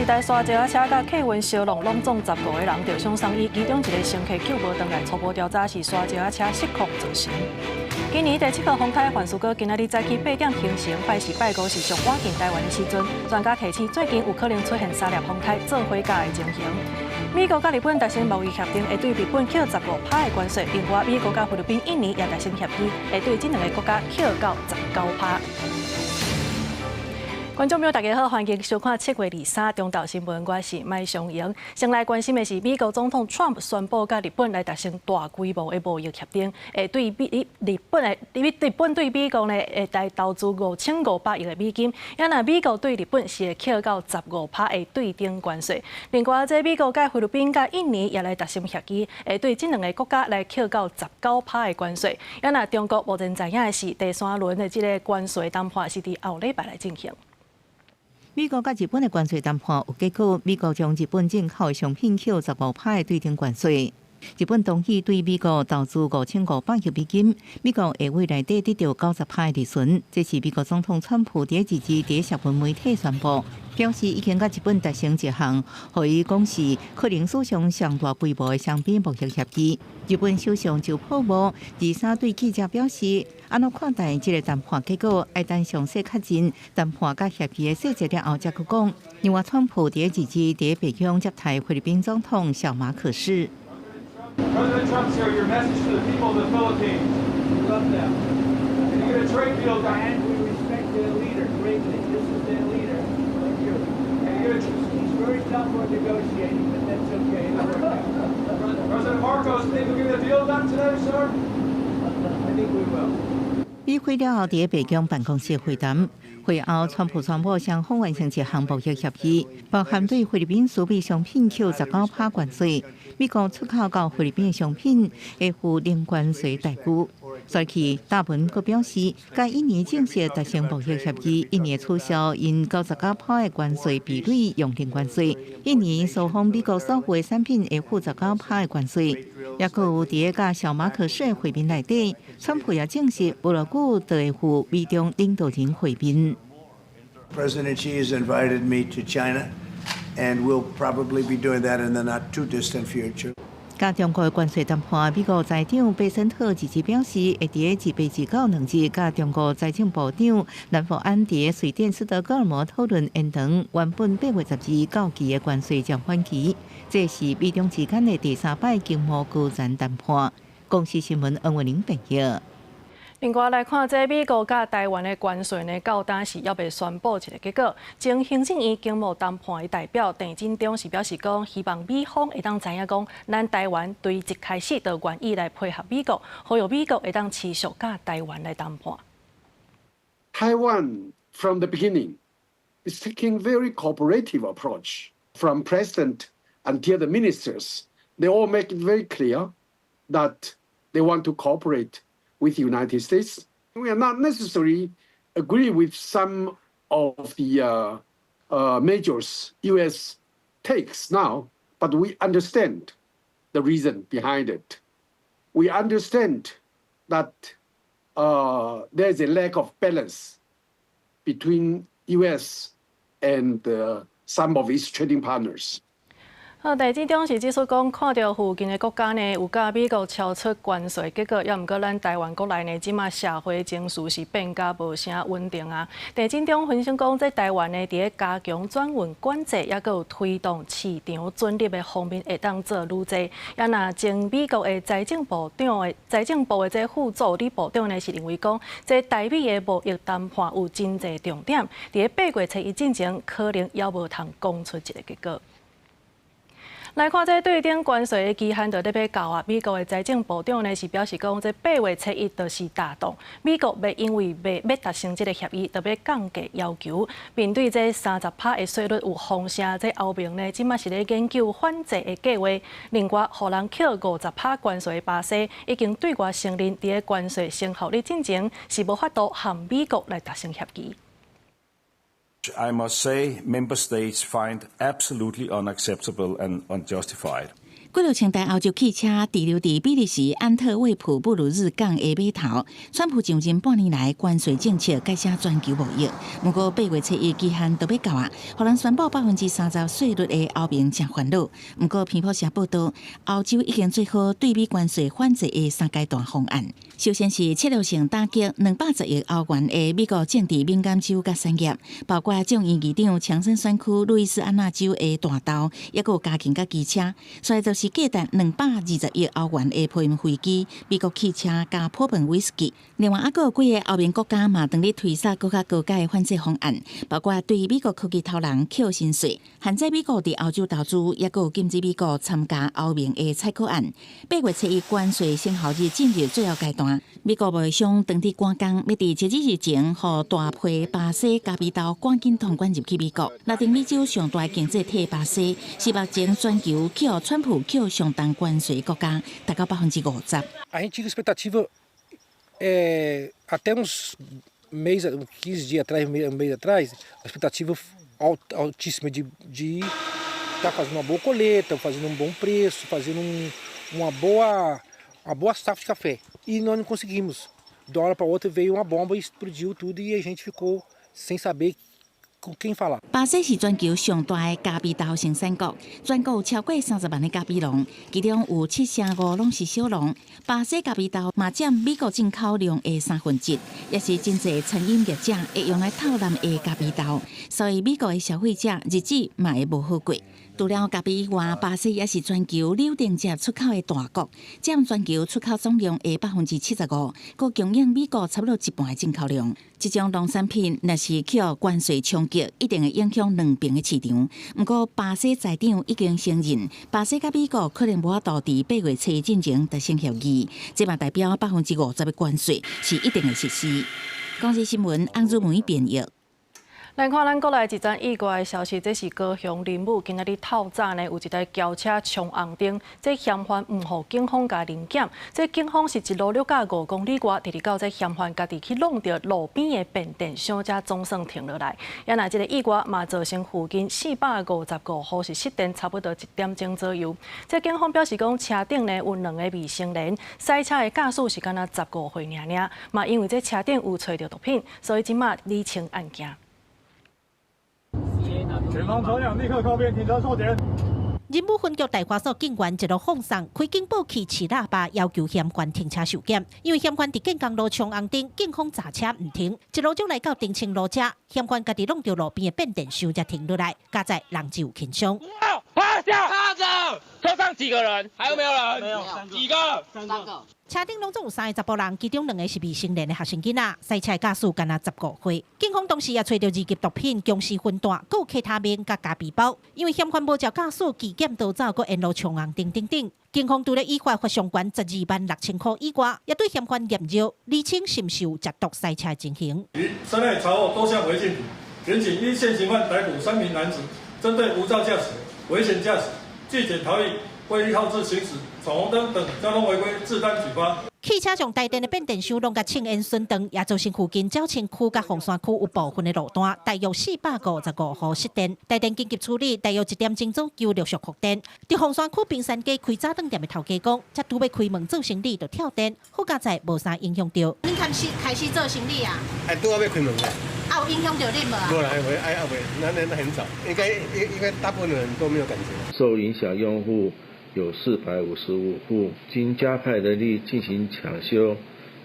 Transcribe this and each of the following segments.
台沙石仔車佮客運相挵，攏總15個人著傷送醫，其中一个乘客救無轉來，初步調查是沙石仔車失控造成。今年第七號風颱范斯哥今仔日早起8點形成，拜四拜五是上倚近台灣的時陣。專家提醒，最近有可能出現三粒風颱做伙來的情形。美國佮日本達成貿易協定，會對日本扣15趴的關稅。另外，美國佮菲律賓、印尼也達成協議，會對這兩个國家扣到19趴。觀眾朋友，大家好，歡迎收看7月23中晝新聞，我是麥尚瑩。先來關心的是，美國總統川普宣布佮日本來達成大規模的貿易協定，會對美日本的日本對美國呢，會來投資5500億的美金。啊若美國對日本是會扣到十五趴的對等關稅。另外，這美國佮菲律賓佮印尼也來達成協議，會對這兩个國家來扣到19趴的關稅。啊若中國目前知影的是，第三輪的這个關稅談判是佇後禮拜來進行。美國佮日本的關稅談判有結果，美國將日本進口的商品扣十五趴的對等關稅。日本同意對美國投資5500億美金，美國會未來底得到90趴的利潤。這是美國總統川普佇二日佇社群媒體宣布，表示已經佮日本達成一項，予伊講是可能史上上大規模的雙邊貿易協議。日本首相石破茂23對記者表示，按怎看待這个談判結果，愛等詳細確認談判佮協議的細節了後，才閣講。另外，川普佇二日佇白宮接待菲律賓總統小馬可仕。 President Trump, sir, your message to the people of the Philippines. We love them. Can you get a trade deal done? And we respect their leader greatly. This is their leader. Thank you. Can you get a He's very tough on negotiating, but that's okay. It'll work out. President Marcos, think we'll get a deal done today, sir? I think we will. 與會了後，佇白宮辦公室會談。會後，川普宣布雙方完成一項貿易協議，包含對菲律賓輸美商品扣十九趴關稅，美國出口到菲律賓的商品會付零關稅待遇。隨去大文閣表示，佮印尼正式達成貿易協議，印尼取消𪜶99趴的關稅比率用零關稅，印尼輸往美國所有的產品會付十九趴的關稅。抑閣有佇個佮小馬可仕會面內底，川普也證實無偌久就會赴美中領導人會面。 President Xi has invited me to China, and we'll probably be doing that in the not too distant future. 佮中國的關稅談判，美國財長貝森特二日表示，會佇28、29兩日，佮中國財政部長藍佛安佇瑞典斯德哥爾摩討論延長原本8月12到期的關稅暫緩期。這是美中之間的第三擺經貿高層談判。公視新聞恩文玲編譯。另外來看，這美國佮台灣的關稅呢，到今是猶未宣布一个結果。前行政院經貿談判的代表鄭進中是表示講，希望美方會當知影講，咱台灣對一開始就願意來配合美國，呼籲美國會當持續佮台灣來談判。 Taiwan from the beginning is taking very cooperative approach. From president until the ministers, they all make it very clear that they want to cooperate with the United States. We are not necessarily agree with some of the measures U.S. takes now, but we understand the reason behind it. We understand that there's a lack of balance between U.S. and some of its trading partners. 好，鄭進中是指出講，看著附近的國家呢，有佮美國敲出關稅結果，抑毋過咱台灣國內呢，這馬社會情勢是變甲無啥穩定啊。鄭進中分析講，這台灣呢，佇咧加強轉運管制，抑閣有推動市場准入的方面，會當做愈濟。啊若前美國的財政部的這副助理部長呢，是認為講，這台美的貿易談判有真濟重點，佇咧8月初一進前，可能猶無通講出一个結果。來看這對等關稅的期限就咧欲到啊！美國的財政部長呢是表示講，這8月初一就是大動。美國袂因為袂欲達成這个協議，就欲降低要求。面對這30趴的稅率有風聲，這歐盟呢這馬是咧研究反制的計劃。另外，予人扣50趴關稅的巴西已經對外承認，佇咧關稅生效日進前是無法度和美國來達成協議。 I must say, member states find absolutely unacceptable and unjustified. 幾落千台歐洲汽車滯留佇比利時安特衛普布魯日港的碼頭。川普上任半年來關稅政策改寫全球貿易，毋過8月7日期限都欲到啊，予人宣布30%稅率的歐盟誠煩惱。毋過彭博社報道，歐洲已經做好對美關稅反制的三階段方案。首先是策略性打擊210億歐元的美國政治敏感州佮產業，包括眾議院議長強生選區路易斯安那州的大豆，抑閣有家禽佮機車。所以就是價值220億歐元的波音飛機、美國汽車佮波本威士忌。另外，猶閣有幾个歐盟國家嘛，當咧推捒閣較高階的反制方案，包括對美國科技頭人扣薪稅、限制美國佇歐洲投資，抑閣有禁止美國參加歐盟的採購案。8月7日關稅生效日進入最後階段，美國貿易商當地趕工，欲佇截止日前，予大批巴西咖啡豆趕緊通關入去美國。拉丁美洲上大經濟體巴西是目前全球予川普扣上重關稅國家，達到50%。 A gente tinha expectativa até uns mês, 15 dias atrás, um mês atrás, a expectativa altíssima de estar fazendo uma boa colheita, fazendo um bom preço, fazendo uma boa safra de café. E nós não conseguimos. De uma hora para outra veio uma bomba e explodiu tudo e a gente ficou sem saber com quem falar. 巴西是全球上大的咖啡豆生產國，全國有超過30萬个咖啡農，其中有75%攏是小農。巴西咖啡豆嘛佔美國進口量的1/3，也是真濟餐飲業者會用來透藍的咖啡豆，所以美國的消費者日子嘛會無好過。除了咖啡以外，巴西也是全球柳橙汁出口的大國，佔全球出口總量的75%，閣供應美國差不多一半的進口量。這種農產品若是予關稅衝擊，一定會影響兩邊的市場。毋過，巴西財長已經承認，巴西佮美國可能無法度佇8月7日進前達成協議，這嘛代表50%的關稅是一定會實施。公視新聞安祖梅編譯。來看咱國內一則意外的消息，這是高雄林武今仔日透早呢，有一台轎車衝紅燈，這嫌犯毋予警方共臨檢，這警方是一路掠到5公里外，直直到這嫌犯家己去挵著路邊的變電箱，才總算停落來。啊若這个意外嘛造成附近455戶是失電，差不多1點鐘左右。這警方表示講，車頂呢有兩个未成年，駛車的駕駛是敢若15歲爾爾，嘛因為這車頂有揣著毒品，所以這馬理清案件。前方車輛立刻靠邊停車受檢。仁武分局大華所警員一路放送，開警報器、飼喇叭，要求嫌犯停車受檢。因為嫌犯佇建工路衝紅燈，警方閘車毋停，一路就來到澄清路遮，嫌犯家己挵著路邊的變電箱才停落來，佳哉人只有輕傷。趴下，趴著，車上幾個人？還有沒有人？沒有，幾個？三個。車頂攏總有三个查埔人，其中兩個是未成年的學生囡仔，駛車駕駛敢若15歲。警方當時也揣著二級毒品、僵屍粉彈，閣有 K 他命佮咖啡包。因為嫌犯無照駕駛，機檢逃走，閣沿路衝紅燈等等。警方除了依法罰上懸126,000箍以外，也對嫌犯驗尿，釐清是毋是有食毒駛車情形。於山內查獲多項違禁品，檢警依現行犯逮捕三名男子，針對無照駕駛、危險駕駛、拒檢逃逸、會意好自行駛、闖紅燈等交通違規，治單舉發。汽車上帶電的變電箱攏共衝煙損斷，也造成附近鳥清區佮鳳山區有部分的路段，大約455戶失電。台電緊急處理，大約1點鐘左右陸續復電。佇鳳山區冰山街開早頓店的頭家講，才拄欲開門做生理就跳電，好佳哉無啥影響著。恁開始開始做生理啊？哎，拄仔欲開門啦。啊，有影響著恁無啊？無啦，未，哎，未，那很早，應該大部分人都沒有感覺。受影響用戶有455戶，經加派人力進行搶修，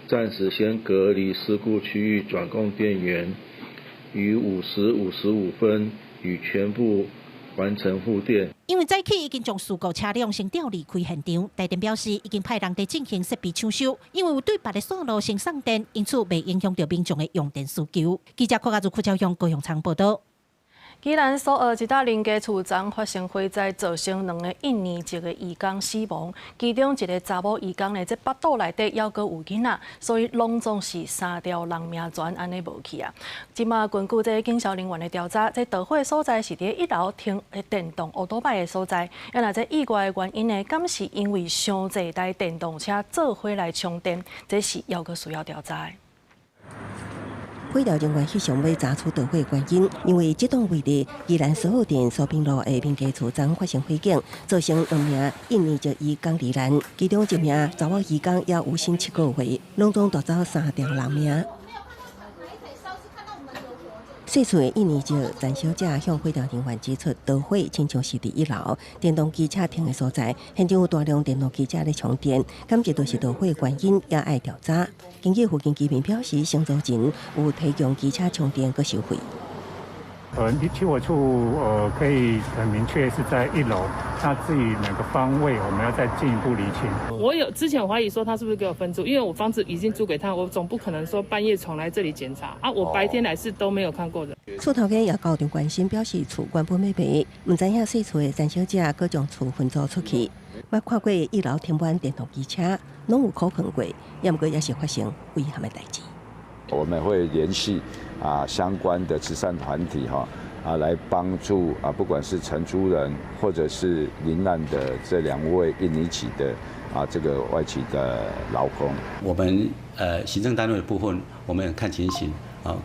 暫時先隔離事故區域，轉供電源，於5時55分已全部完成復電。因為早起已經將事故車輛先調離開現場，台電表示已經派人佇進行設備搶修，因為有對別的線路先送電，因此袂影響著民眾的用電需求。記者郭阿如、郭昭雄、高雄倉報道。宜蘭蘇澳一搭林家厝昨發生火災，造成兩个印尼籍的移工死亡，其中一个查某移工呢，這腹肚內底猶閣有囡仔，所以攏總是三條人命全按呢無去啊！這馬根據這警消人員的調查，這導火所在是佇一樓停電動歐多擺的所在。啊，若這意外的原因呢，敢是因為傷濟台電動車做伙來充電，這是猶閣需要調查的。火調人員翕相欲查出導火原因，因為這棟位佇宜蘭蘇澳鎮蘇平路的民家厝昨發生火警，造成兩名印尼籍移工罹難，其中一名查某移工猶有身7個月，攏總帶走三條人命。細厝的印尼籍陳小姐向火調人員指出，導火親像是佇一樓電動機車停的所在，現場有大量電動機車咧充電，敢這都是導火原因，也愛調查。根據附近居民表示，先早前有提供機車充電閣收費。起火處可以很明確是在一樓，那至於哪個方位，我們要再進一步釐清。我有之前懷疑說他是不是給我分租，因為我房子已經租給他，我總不可能說半夜闖來這裡檢查啊！我白天來是都沒有看過的。厝頭家也高度關心，表示厝原本欲賣，毋知影細厝的陳小姐閣將厝分租出去。捌看過一樓停滿電動機車，攏有可能過，也毋過也是發生危險的代誌。我們會聯繫相關的慈善團體哈來幫助不管是承租人或者是罹難的這兩位印尼籍的這個外籍的勞工。我們行政單位的部分，我們看情形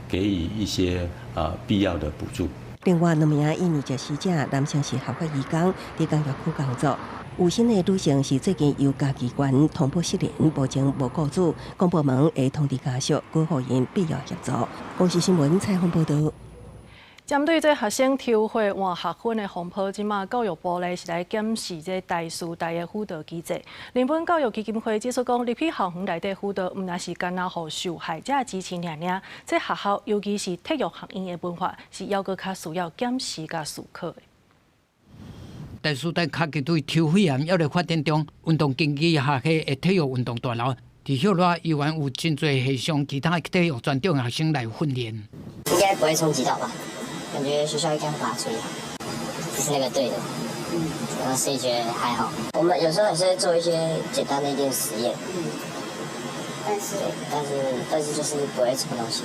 給予一些必要的補助。另外兩名印尼籍死者，男性是合法移工，佇工業區工作。有新的女性是最近由家機關通報失聯，目前無雇主，公部門會通知家屬，給予𪜶必要協助。公視新聞採訪報導。針對這學生抽血換學分的風波，這馬教育部咧是來檢視這台師大的輔導機制。人本教育基金會指出講，入去校園內底輔導，毋但是干焦予受害者支持爾爾，這學校尤其是體育學院的文化，是猶閣較需要檢視佮思考的。台師大跤球隊抽血癌猶咧發展中，運動競技學系的體育運動大樓，佇歇熱猶原有真濟系上其他體育專長學生來訓練。應該不會衝擊到吧？感覺學校應該會把它處理好，這是那個對的，然後所以覺得還好。我們有時候還是會做一些簡單的一點實驗，但是就是不會衝東西。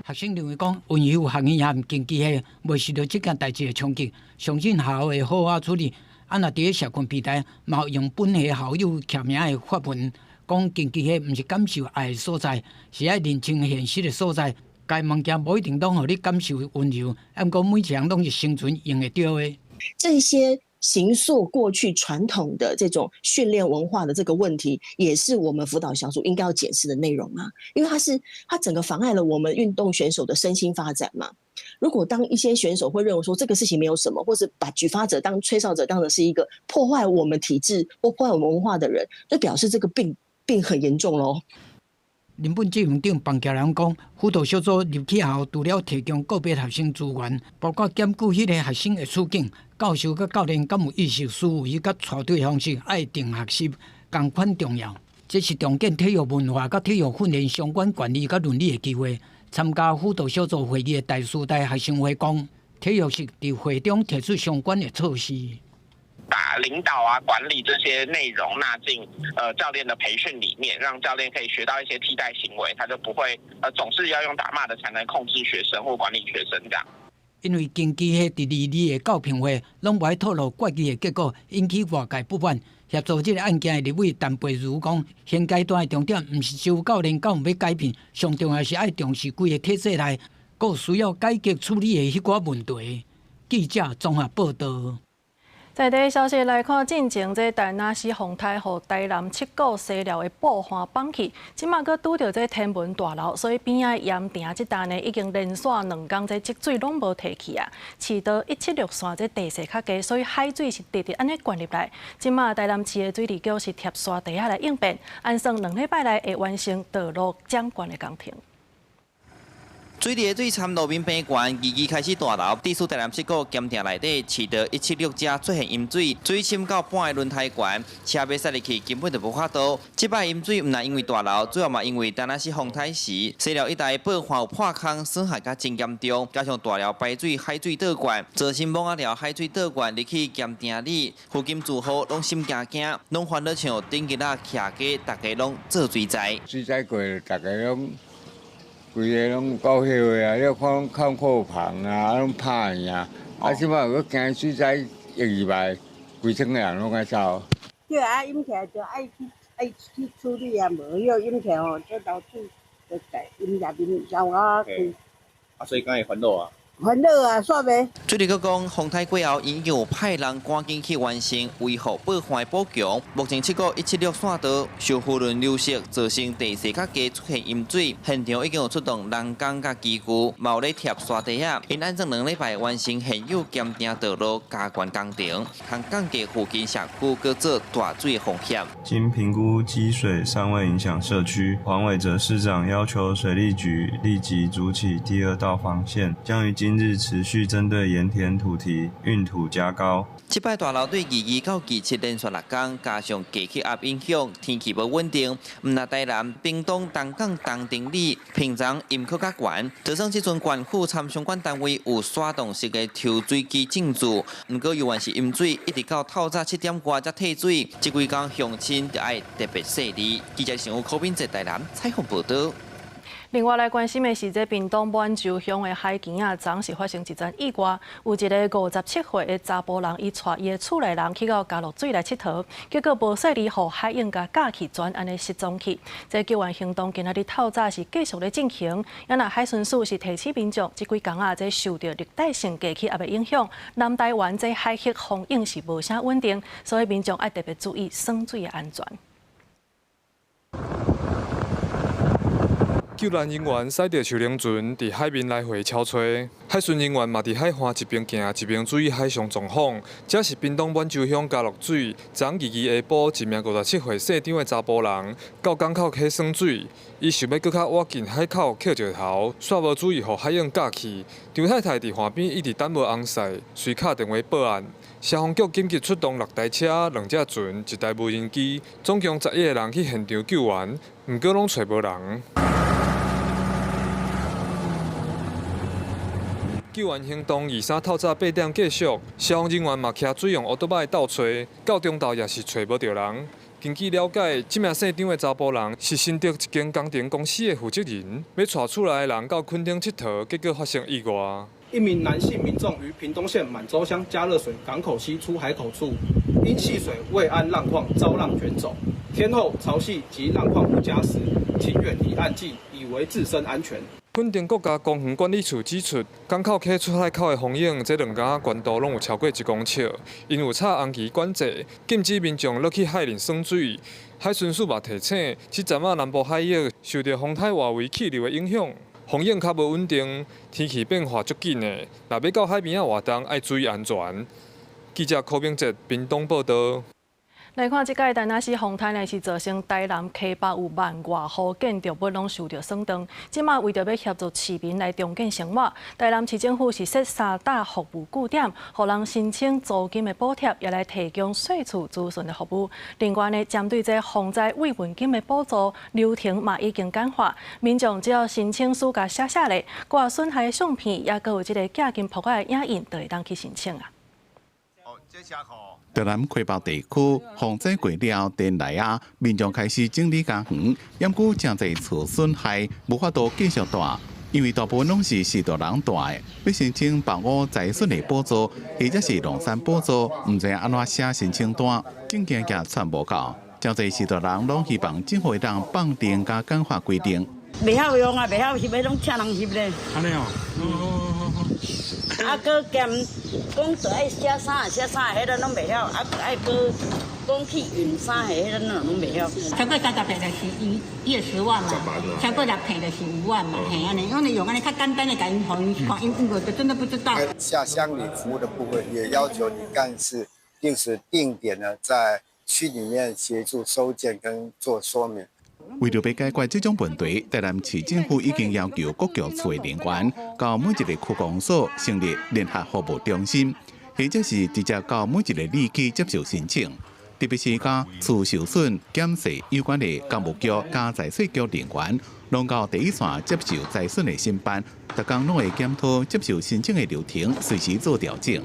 學生認為講，溫柔學院也毋競技系，袂受到這件代誌的衝擊，相信學校會好好處理。啊，若佇咧社群平台，嘛有用本系校友簽名的發文，講競技系毋是感受愛的所在，是愛認清現實的所在。該物件無一定攏予你感受溫柔，毋過每一項攏是生存用會著的。這些形塑過去傳統的這種訓練文化的這個問題，也是我們輔導小組應該要檢視的內容啊。因為它整個妨礙了我們運動選手的身心發展嘛。如果當一些選手會認為說這個事情沒有什麼，或是把舉發者當吹哨者當成是一個破壞我們體制或破壞我們文化的人，就表示這個病很嚴重咯。林本執行長彭巧蘭講，輔導小組入去後，除了提供個別學生資源，包括檢究彼个學生的處境，教授佮教練敢有意識思維佮帶隊方式，愛定學習，仝款重要。這是重建體育文化佮體育訓練相關管理佮倫理的機會。參加輔導小組會議的台師大學生會講，體育室佇會中提出相關的措施。把領導啊、管理這些內容納進教練的培訓裡面，讓教練可以學到一些替代行為，他就不會總是要用打罵的才能控制學生或管理學生這樣。因為競技系佇二二的教評會攏無愛透露決議的結果，引起外界不滿。協助這个案件的立委陳培如講，現階段的重點毋是只有教練敢有欲改變，上重要是愛重視規个體制內，閣需要改革處理的彼寡問題。記者綜合報導。在地消息來看，進前這田納西風颱予台南七股西寮的布花崩去，這馬閣拄著這天文大樓，所以邊仔鹽埕這搭呢已經連續兩工這積水攏無退去啊。市道176線這地勢較低，所以海水是直直按呢灌入來。這馬台南市的水利局是貼沙地仔來應變，按算兩禮拜內會完成道路漲懸的工程。水利的水摻路面平懸，二二開始大流，地處台南七股鹹埕內底，市道176遮出現淹水，水深到半个輪胎懸，車欲駛入去根本就無法度。這擺淹水毋但因為大流，主要嘛因為田納西風颱時，西寮一帶布岸有破空，損害較真嚴重，加上大寮排水海水倒灌，造成蠓仔寮海水倒灌入去鹹埕裡，附近住戶攏心驚驚，攏煩惱像頂日仔徛街，逐家攏做水災。水災過，逐家攏。規个攏夠後悔啊！你看攏空庫房啊，攏拍去啊！啊，這擺閣驚水災會入來，規村的人攏愛走。對啊，淹起來就愛去處理啊，無許淹起來吼，這流水就淹入面，然後啊規啊，所以敢會煩惱啊。煩惱啊，煞袂。水利局講，風颱過後，已經有派人趕緊去完成維護報岸的補強。目前七股176線道受河輪流失，造成地勢較低出現淹水，現場已經有出動人工佮機具，嘛有咧貼沙地仔。𪜶按怎兩禮拜完成現有檢定道路加懸工程，通降低附近社區閣做大水的風險。經評估積水尚未影響社區，黃偉哲市長要求水利局立即築起第二道防線，將於今日持續針對鹽田土堤運土加高。這擺大流對22到27連續6工，加上低氣壓影響，天氣無穩定。毋但台南、屏東、東港、東丁里、屏東淹閣較懸。就算這陣縣府參相關單位有徙動式的抽水機進駐，毋過猶原是淹水，一直到透早7點外才退水。這幾工鄉親就愛特別細膩。記者新聞柯敏哲台南採訪報導。另外來關心的是，這屏東滿洲鄉的海墘仔，昨是發生一桩意外，有一个57歲的查埔人，伊帶伊的厝內人去到加落水來𨑨迌，結果無細膩，予海湧共咬去，全按呢失蹤去。這救援行動今仔日透早是繼續咧進行，啊若海巡署是提醒民眾，這幾工啊，這受著熱帶性低氣壓的影響，南台灣這海域風湧是無啥穩定，所以民眾愛特別注意耍水的安全。救難人員駛著樹輪船佇海面來回敲揣，海巡人員嘛佇海岸一邊行一邊注意海上狀況。這是屏東滿洲鄉加落水，昨昏22下晡，一名57歲姓張的查埔人到港口去耍水，伊想欲閣較倚近海口抾石頭，煞無注意予海湧咬去。張太太佇岸邊一直等無紅婿，隨敲電話報案。消防局緊急出動6台車、2隻船、1台無人機，總共11個人去現場救援，毋過攏揣無人。救援行動23透早8點繼續，消防人員嘛騎水用烏托邦鬥揣，到中晝也是揣無著人。根據了解，這名姓張的查埔人是新竹一間工程公司的負責人，欲帶厝內的人到墾丁𨑨迌，結果發生意外。一名男性民眾於屏東縣滿洲鄉加熱水港口西出海口處，因戲水未諳浪況遭浪捲走。天候潮汐及浪況不佳時，請遠離岸際，以維自身安全。墾丁國家公園管理處指出，港口溪出海口的風湧，這兩工懸度攏有超過1公尺，𪜶有插紅旗管制，禁止民眾落去海裡耍水。海巡署嘛提醒，這陣仔南部海域受著風颱外圍氣流的影響，風湧較無穩定，天氣變化足緊的，若欲到海邊仔活動，愛注意安全。記者柯明哲屏東報導。來看，這擺陳阿斯風颱呢，是造成台南溪北有萬外戶建築物攏受著損斷。這馬為著欲協助市民來重建生活，台南市政府是設3大服務據點，予人申請租金的補貼，也來提供稅厝諮詢的服務。另外呢，針對這防災慰問金的補助流程嘛已經簡化，民眾只要申請書共寫寫咧，掛損害的相片，也閣有這个寄金簿仔的影印，就會當去申請啊。台南溪北地區洪災過了，電來啊，民眾開始整理家園，毋過誠濟厝損害，無法度繼續住，因為大部分攏是序大人住的，欲申請房屋災損的補助，或者是農產補助，毋知按怎寫申請單，證件也傳無夠，誠濟序大人攏希望政府會當放定佮簡化規定。袂曉用啊，袂曉翕，彼攏請人翕咧。按呢哦。啊，閣兼講著愛寫啥寫啥，彼個攏袂曉，啊，愛閣講去印啥，彼個攏袂曉。超過30坪就是伊10萬嘛，超過6坪就是5萬嘛，嘿按呢，我們用按呢較簡單的，共𪜶予𪜶看，𪜶我就真的不知道。下鄉里服務的部分，也要求里幹事定時定點呢，在區裡面協助收件跟做說明。為著欲解決這種問題，台南市政府已經要求各局處的人員到每一个區公所成立聯合服務中心，或者是直接到每一个里去接受申請。特別是佮厝受損減稅有關的工務局佮財稅局人員，攏到第一線接受災損的申辦，逐工攏會檢討接受申請的流程，隨時做調整。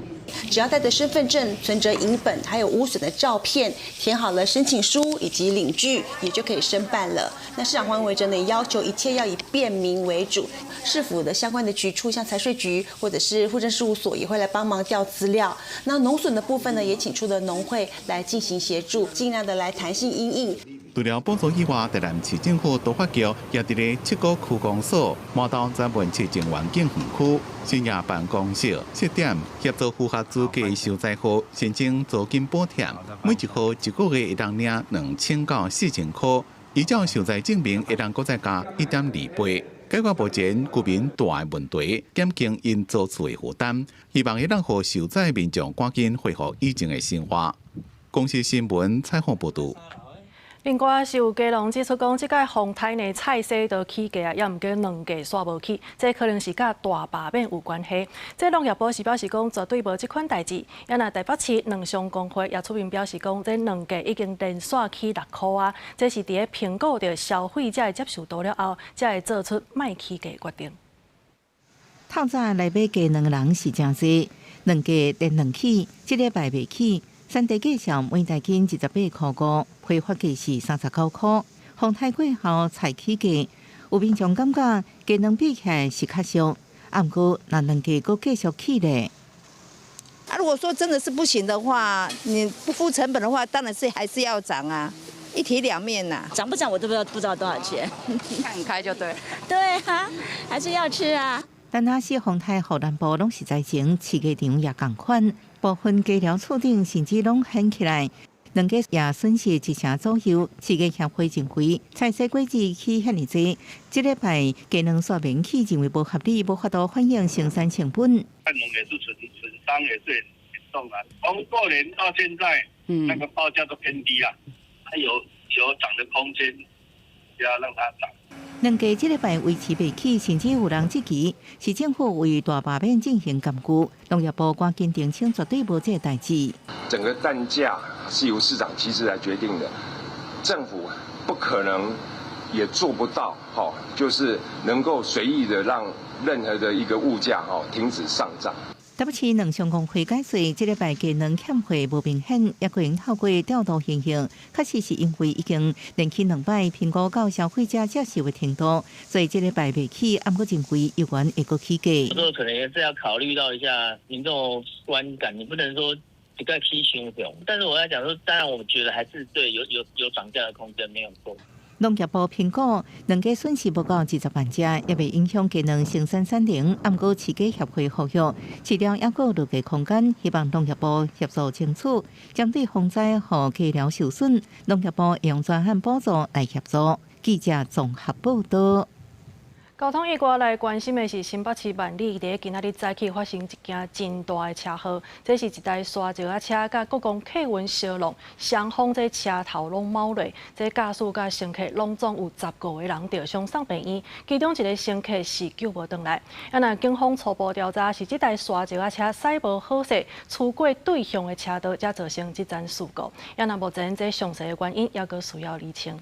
只要帶著身份證、存摺影本，還有無損的照片，填好了申請書以及領據，也就可以申辦了。那市長黃偉哲呢，要求一切要以便民為主，市府的相關的局處，像財稅局或者是戶政事務所，也會來幫忙調資料。那農損的部分呢，也請出了農會來進行協助，盡量的來彈性因應。除了補助以外，台南市政府都發局也佇咧七股區公所滿豆專門市政環境園區深夜辦公室設點協助符合資格受災戶申請租金補貼，每一戶一個月會當領2000到4000箍，依照受災證明會當閣再加1.2倍。解決目前居民大的問題，減輕𪜶租厝的負擔，希望會當予受災民眾趕緊恢復以前的生活。公視新聞採訪報導。另外是有雞農指出講，這擺風颱呢菜踅都起價啊，猶毋過卵價煞無起，這可能是佮大罷免有關係。這農業部是表示講絕對無這款代誌。啊若台北市卵商公會也出面表示講，這卵價已經連續起6箍啊，這是佇咧評估著消費者的接受度了後，才會做出莫起價決定。透早來買雞卵的人是誠濟，卵價連兩起，這禮拜袂起。產地介紹每大斤28塊5，批發價是39塊。風颱過後菜起價，有民眾感覺雞卵比起來是較俗，啊，毋過若卵價閣繼續起咧。啊，如果說真的是不行的話，你不付成本的話，當然是還是要漲啊，一體兩面吶。漲不漲我都不知道多少錢，看開就對。對啊，還是要吃啊。但若是風颱予南部攏是災情，飼雞場也仝款，部分雞寮厝頂甚至攏掀起來，卵價也損失一成左右。飼雞協會認為，菜踅果子起遐爾濟，這禮拜雞卵煞免起，認為無合理，無法度反映生產成本。菜農也是損傷也是很嚴重啊。從過年到現在，那個報價都偏低啊，它有漲的空間，不要讓它漲。卵價這禮拜維持袂起，甚至有人質疑市政府為大罷免進行監督。農業部趕緊澄清，絕對無這個代誌。整個蛋價是由市場機制來決定的，政府不可能也做不到，就是能夠隨意的讓任何的一個物價停止上漲。台北市卵商公會解釋，這禮拜雞卵欠貨無明顯，也可能透過調度現象，確實是因為已經連起兩擺評估到消費者接受的程度，所以這禮拜袂起，毋過認為猶原會閣起價。這個可能也是要考慮到一下民眾觀感，你不能說一概起傷重。但是我要講說，當然我覺得還是對有漲價的空間，沒有錯。農業部評估，卵雞損失無到20萬隻，也袂影響雞卵生產產能。毋過飼雞協會呼籲，飼料猶閣有落價空間，希望農業部協助爭取，針對風災予雞寮受損，農業部用專案補助來協助。記者綜合報道。交通意外來關心的是新北市萬里，佇今仔日早起發生一件真大的車禍。這是一台沙石仔車佮國光客運相撞，雙方這車頭攏昴落，這駕駛佮乘客攏總有15個人著傷送病院，其中一個乘客是救無轉來。啊，若警方初步調查是這台沙石仔車駛無好勢，趨過對向的車道，才造成這樁事故。啊，若目前這詳細的原因猶閣需要釐清。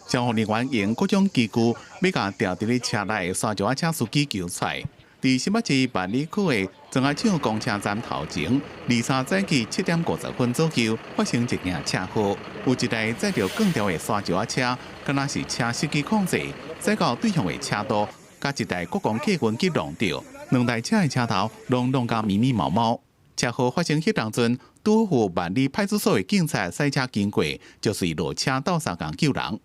消防人員用各種機具，欲共牢佇咧車內的沙石仔車司機救出來。佇新北市萬里區的庄仔廠公車站頭前，23早起7點50分左右，發生一件車禍。有一台載著鋼條的沙石仔車，敢若是車失去控制，駛到對向的車道，佮一台國光客運去撞著，兩台車的車頭攏弄甲密密麻麻。車禍發生彼當陣，拄好萬里派出所的警察駛車經過，就隨落車鬥相共救人。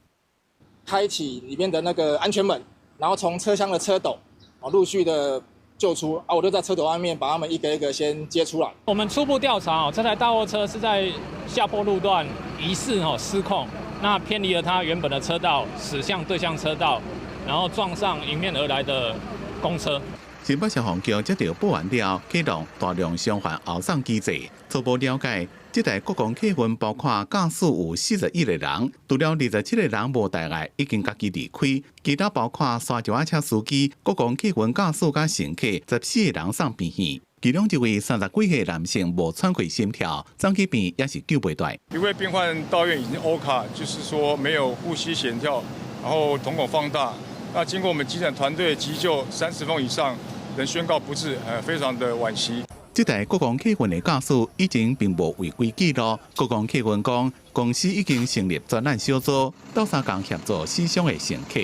開啟裡面的那個安全門，然後從車廂的車斗啊陸續的救出啊，我就在車斗外面把他們一個一個先接出來。我們初步調查哦，這台大貨車是在下坡路段疑似失控，那偏離了它原本的車道，駛向對向車道，然後撞上迎面而來的公車。新北消防局接到報案了，啟動大量傷患後送機制。初步了解，這台國光客運包括駕駛有41個人，除了27個人無大礙，已經家己離開。其他包括沙石仔車司機、國光客運駕駛佮乘客14個人送病院。其中一位30幾歲男性無喘氣心跳，送去病院也是救袂回來。一位病患到院已經 OHCA，就是說沒有呼吸纖跳，然後瞳孔放大。那經過我們急診團隊急救30分以上。能宣告不治，非常的惋惜。這台國光客運的駕駛已經並無違規記錄。國光客運講，公司已經成立專案小組，鬥相共協助死傷的乘客。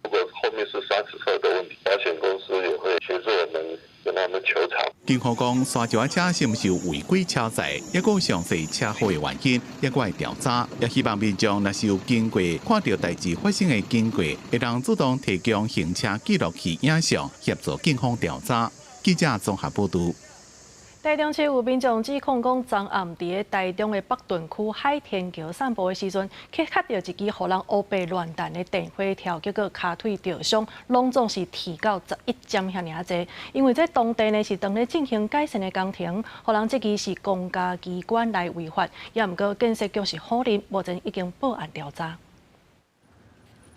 如果後面是砂石車的問題，保險公司也會協助我們跟他們求償。警方講，沙石車是毋是有違規超載，抑閣有詳細車禍的原因，抑閣會調查。也希望民眾若是有經過看著代誌發生的經過，會當主動提供行車記錄器影像，協助警方調查。記者綜合報導。台中市有民眾指控講，昨暗佇咧台中的北屯區海天橋散步的時陣，去磕著一支予人烏白亂彈的電火條，結果跤腿著傷，攏總是鐵到11針遐爾濟。因為這當地呢是當咧進行改善的工程，予人質疑是公家機關來違法，也毋過建設局是否認，目前已經報案調查。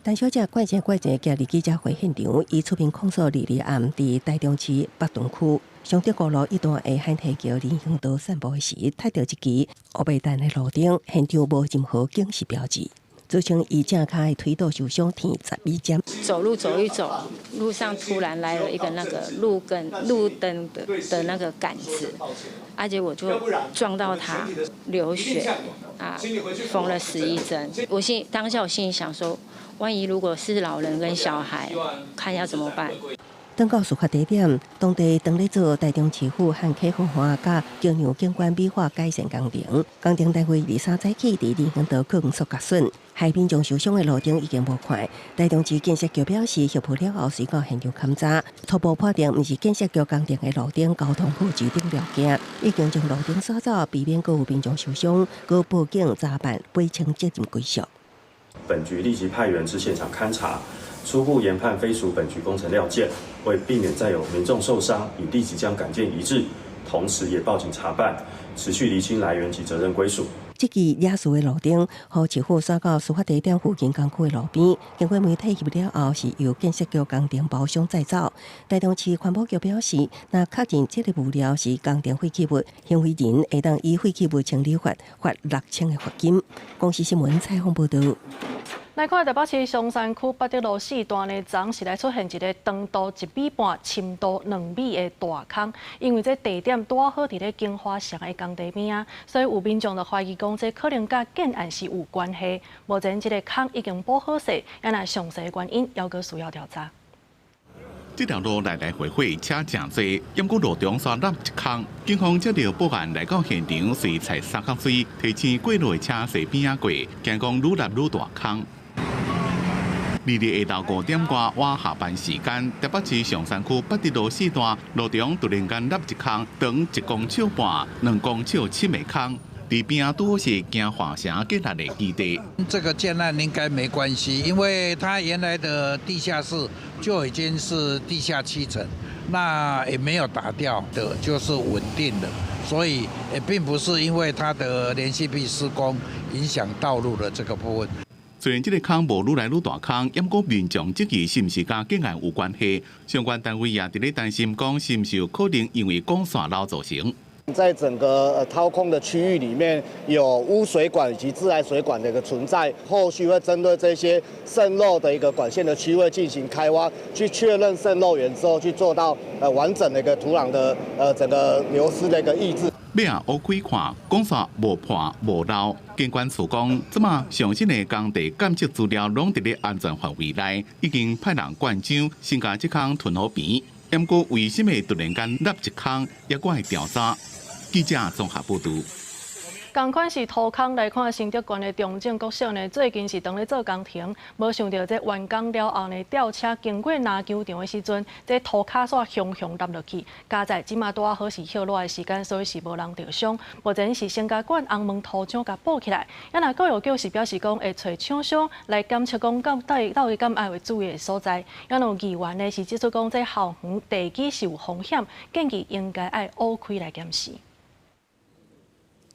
陳小姐怪聲怪聲，行入記者會現場，伊出面控訴22暗佇台中市北屯區尚德高路一段的海天橋人行道散步時，踢著一支烏白彈的路燈，現場無任何警示標誌，造成伊正跤的腿肚受傷，縫11針。走路走一走，路上突然來了一個那個路燈路燈的那個桿子，而且我就撞到他，流血啊，縫了11針。我心當下我心裡想說，萬一如果是老人跟小孩，看要怎麼辦？轉到事發地點，當地當咧做台中市府和溪河岸佮橋梁景觀美化改善工程，工程單位23早起佇人行道鋼索鉸損，害民眾受傷的路燈已經無看。台中市建設局表示，協助了後隨到現場勘查，初步判定毋是建設局工程的路燈交通布置頂料件，已經將路燈刷走，避免閣有民眾受傷，閣報警查辦，賠清責任歸屬。本局立即派員至現場勘查，初步研判非屬本局工程料件，為避免再有民眾受傷，已立即將桿件移置，同時也報警查辦，持續釐清來源及責任歸屬。這支惹事的路燈，予市府刷到事發地點附近工區的路邊，經過媒體翕了後，是由建設局工程包商載走。台中市環保局表示，若確認這个物料是工程廢棄物，行為人會當依廢棄物清理法罰6000的罰金。公視新聞採訪報導。來看台北市松山區八德路四段呢，昨是來出現一个長度1.5米、深度2米的大空，因為這地點拄好佇咧京華城的工地邊仔，所以有民眾就懷疑講，這可能佮建案是有關係。目前這个空已經補好勢，猶若詳細原因猶閣需要調查。這條路來來回回車誠濟，毋過路中煞落一空。警方接著報案來到現場，隨採三角錐提醒過路的車踅邊仔過，驚講愈落愈大空。22日下晝5點外晚下班時間，台北市松山區八德路四段路中突然間落一空，長1.5公尺，2公尺深的空。佇邊仔拄好是京華城建立的基地。這個建案應該沒關係，因為它原來的地下室就已經是地下7層，那也沒有打掉的，就是穩定的，所以也並不是因為它的連續壁施工影響道路的這個部分。雖然這个空無愈來愈大空，毋過民眾質疑是毋是佮建案有關係，相關單位也佇咧擔心，講是毋是有可能因為管線漏造成。在整個掏空的區域裡面有污水管以及自來水管的一個存在，後續會針對這些滲漏的一個管線的區位進行開挖，去確認滲漏源之後，去做到完整的一個土壤的整個流失的一個抑制。尾仔挖開看，管線無破無漏。建管處講，這馬上新的工地監測資料攏佇咧安全範圍內，已經派人灌漿，先共這空屯好平。毋過為啥物突然間落一空，猶閣會調查。記者綜合報導。仝款是塗空來看，新竹縣的中正國小呢，最近是當咧做工程，無想著這完工了後呢，吊車經過籃球場的時陣，這塗跤煞雄雄落落去，佳哉這馬拄好是歇熱的時間，所以是無人著傷。目前是先共管紅毛塗漿共補起來，啊若教育局是表示講會揣廠商來檢測講到底到底敢愛有注意的所在。啊若有議員呢是指出講這校園地基是有風險，建議應該愛挖開來檢視。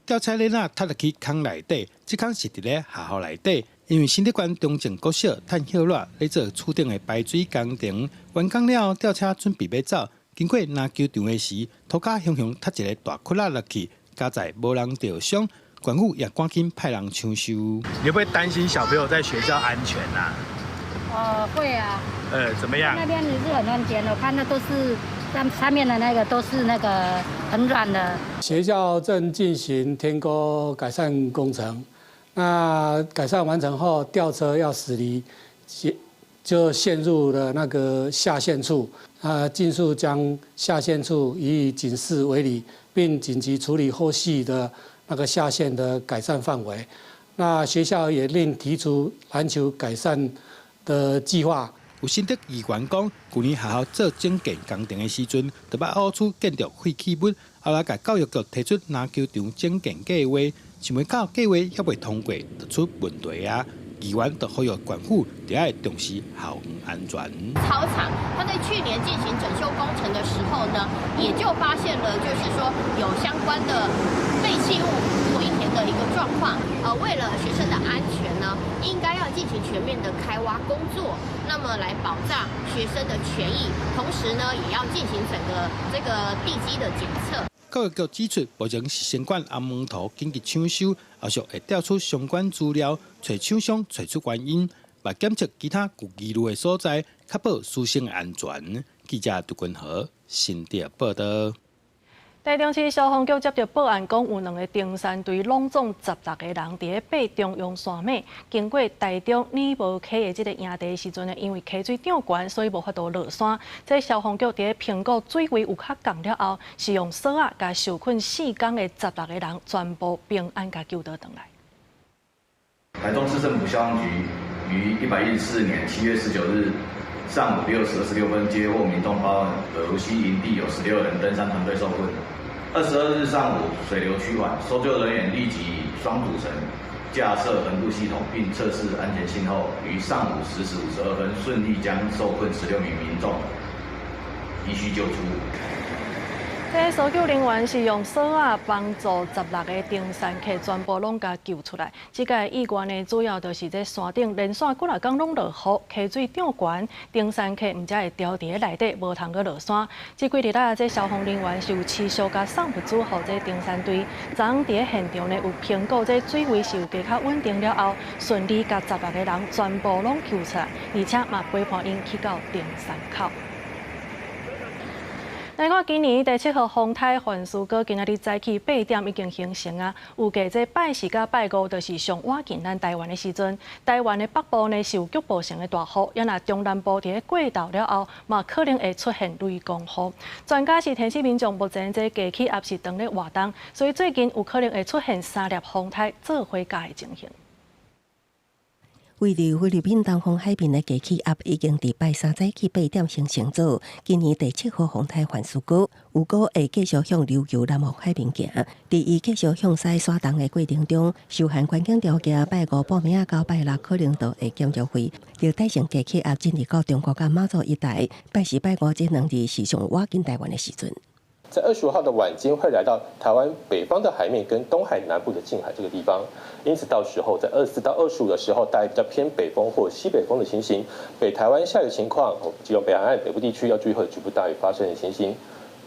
吊車鏈仔踢入去空內底，這空是佇咧學校內底。因為新竹縣中正國小趁歇熱咧做厝頂的排水工程，完工了後，吊車準備欲走，經過籃球場的時，塗跤雄雄踢一个大窟仔落去，佳哉無人著傷，縣府也趕緊派人搶修。你會不會擔心小朋友在學校安全啊？哦，會啊。怎麼樣？那邊也是很安全，我看那都是上面的那個都是那個很軟的。學校正進行天溝改善工程，那改善完成後，吊車要駛離就陷入了那個下陷處，啊，盡速將下陷處予以警示圍籬，並緊急處理後續的那個下陷的改善範圍。那學校也另提出籃球改善的計劃。有新竹議員講，舊年學校做整建工程的時陣，就捌挖出建築廢棄物，後來共教育局提出籃球場整建計劃，想袂到計劃猶未通過，就出問題啊！議員就呼籲縣府著愛重視校園安全。操場，他在去年進行整修工程的時候呢，也就發現了，就是說有相關的廢棄物回填的一個狀況。為了學生的安全呢，應該要進行全面的開挖工作，那麼來保障學生的權益，同時呢，也要進行整個這個地基的檢測。教育局指出，目前是先管紅毛塗緊急搶修，後續會調出相關資料，揣廠商揣出原因，嘛檢測其他有疑慮的所在，確保師生安全。記者杜君和新竹報道。台中市消防局接到報案，講有兩个登山隊攏總16個人佇咧爬中央山脈，經過台中里無溪的這个營地的時陣呢，因為溪水漲懸，所以無法度落山。這消防局佇咧評估水位有較降了後，是用索仔共受困4工的16個人全部平安共救倒轉來。台中市政府消防局於114年7月19日上午6時26分接獲民眾報案，蚵溪營地有16人登山團隊受困。22日上午，水流趨緩，搜救人員立即以雙主繩架設橫渡系統，並測試安全性後，於上午10時52分順利將受困16名民眾依序救出。這搜救人員是用索仔幫助16個登山客全部攏共救出來。這個意外呢，主要就是這山頂連續幾若工攏落雨，溪水漲懸，登山客毋才會牢佇咧內底，無通閣落山。這幾日來，這消防人員是有持續共送物資予這登山隊。昨昏佇咧現場呢，有評估這水位是有加較穩定了後，順利共16個人全部攏救出來，而且嘛陪伴𪜶去到登山口。來看今年第七號風颱環蘇哥，今仔日早起8點已經形成啊。預計這拜四佮拜五就是上倚近咱台灣的時陣。台灣的北部呢是有局部性的大雨，也若中南部佇咧過晝了後，嘛可能會出現雷公雨。專家是提醒民眾，目前這低氣壓是當咧活動，所以最近有可能會出現三粒風颱做伙來的情形。位佇菲律賓東方海面的低氣壓已經佇拜三早起8點形成做今年第七號風颱環蘇哥，預估會繼續向琉球南方海面行。佇伊繼續向西徙動的過程中，受限環境條件，拜五晡暝仔到拜六可能就會減弱為熱帶性低氣壓進入到中國佮馬祖一帶。拜四、拜五這兩日是上倚近台灣的時陣。在25號的晚間會來到台灣北方的海面跟東海南部的近海這個地方，因此到時候在24到25的時候，大概比較偏北風或西北風的情形，北台灣下雨情況，基隆北海岸北部地區要注意會有局部大雨發生的情形。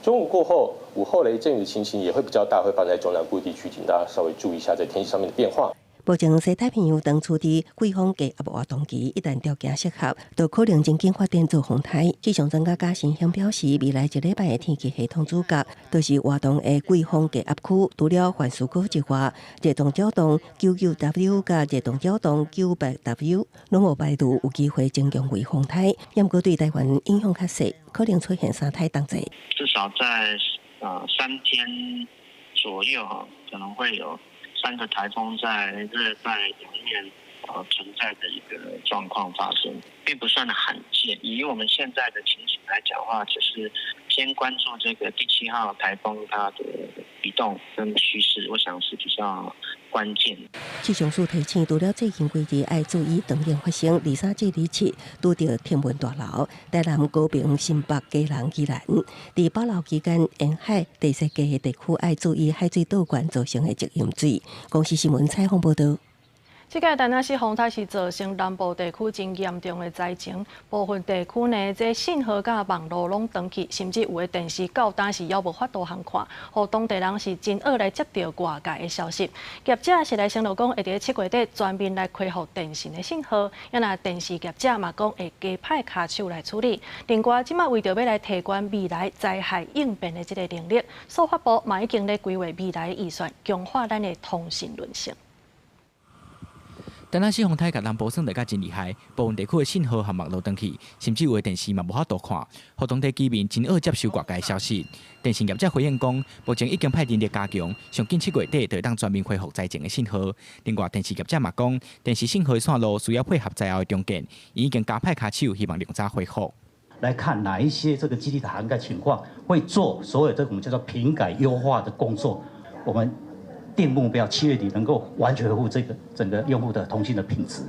中午過後，午後雷陣雨的情形也會比較大，會發生在中南部地區，請大家稍微注意一下在天氣上面的變化。目前西太平洋當處佇季風低壓活動期，一旦條件適合，就可能真緊發展做風颱。氣象專家賈新興表示，未來一禮拜的天氣系統主角，就是活動的季風低壓區。除了環蘇哥之外，熱動擾動99W佮熱動擾動98W，攏無排除有機會增強為風颱，毋過對台灣影響較細，可能出現三颱同齊。至少在3天左右，可能會有3個颱風在熱帶洋面存在的一個狀況發生，並不算罕見。以我們現在的情形來講的話，只是先關注這個第七號颱風它的移動跟趨勢，我想是比較關鍵。氣象署提醒，除了最近幾日愛注意長雨發生，23至27拄著天文大樓、台南、高屏、新北、基隆、宜蘭，佇保留期間，沿海地勢低的地區愛注意海水倒灌造成的積淹水。公視新聞採訪報導。這個達那西風颱是造成南部地區真嚴重的災情，部分地區呢，這信號佮網路攏斷去，甚至有的電視到今是猶無法度通看，予當地人是真惡來接著外界的消息。業者是來承諾講，會佇7月底全面來恢復電信的信號，也若電視業者嘛講會加派跤手來處理。另外，這馬為著欲來提懸未來災害應變的這个能力，數發部嘛已經咧規劃未來預算，強化咱的通訊韌性。但那四风台共南部算得甲真厉害，部分地区的信號和網路斷去，甚至有的電視嘛無法度看，予當地居民真惡接受外界消息。電信業者回應講，目前已經派人力加強，上緊7月底就會當全面恢復災前的信號。另外，電視業者嘛講，電視信號的線路需要配合災後的重建，已經加派跤手，希望量早恢復。來看哪一些這個基地的涵蓋情況，會做所有這個我們叫做頻改優化的工作。我們定目標，7月底能夠完全恢復這個整個用戶的通信的品質。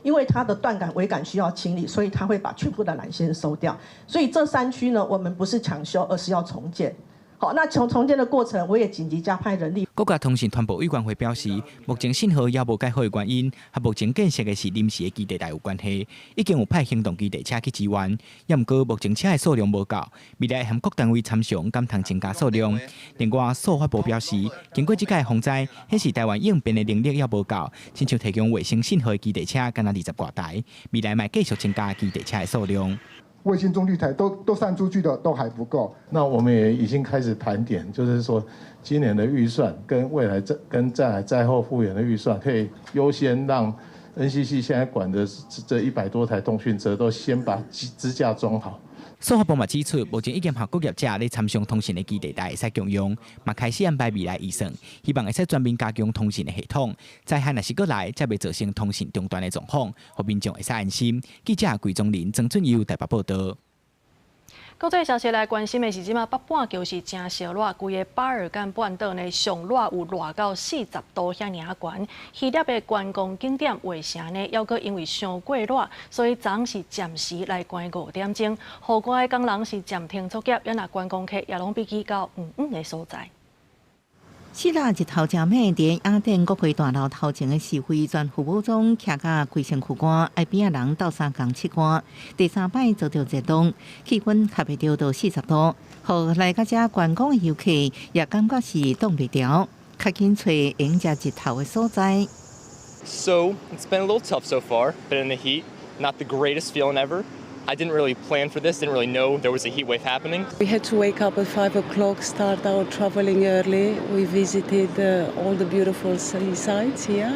因為它的斷桿尾桿需要清理，所以它會把全部的纜線收掉。所以這三區呢，我們不是搶修，而是要重建。好，那從重建的過程，我也緊急加派人力。國家通訊傳播委員會表示，目前信號猶無蓋好的原因，和目前建設的是臨時的基地台有關係，已經有派行動基地車去支援，也毋過目前車的數量無夠，未來和各單位參詳，敢通增加數量。另外，數發部表示，經過這屆風災，顯示台灣應變的能力猶無夠，親像提供衛星信號的基地車，干焦20外台，未來嘛繼續增加基地車的數量。衛星中繼台都散出去的都還不夠，那我們也已經開始盤點，就是說今年的預算跟未來跟在災後復原的預算，可以優先讓 NCC 現在管的這100多台通訊車都先把支架裝好。數發部嘛指出，目前已經和各業者咧參詳通訊的基地台會使共用，嘛開始安排未來預算，希望會使全面加強通訊的系統。災害若是閣來，才袂造成通訊中斷的狀況，予民眾會使安心。記者桂宗林、曾俊佑台北報道。國際消息來關心的是，這馬北半球是誠燒熱，規个巴爾幹半島呢，上熱有熱到40度遐爾仔懸。希臘的觀光景點衛城呢，猶閣因為傷過熱，所以昨昏是暫時來關5點鐘，予戶外的工人是暫停作業，也若觀光客也攏避去到遠遠的所在。四日日頭誠猛，佇雅典國會大樓頭前的示威全副武裝，徛甲規身軀汗，愛邊仔人鬥相共拭汗。第三擺遭著熱浪，氣溫合袂著到40度，予來到遮觀光的遊客也感覺是擋袂牢，較緊揣會用食日頭的所在。 So it's been a little tough so far. Been in the heat, not the greatest feeling ever. I didn't really plan for this, didn't really know there was a heat wave happening. We had to wake up at 5 o'clock, start our traveling early. We visited all the beautiful seasides here.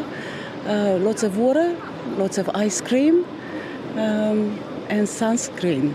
Lots of water, lots of ice cream, and sunscreen.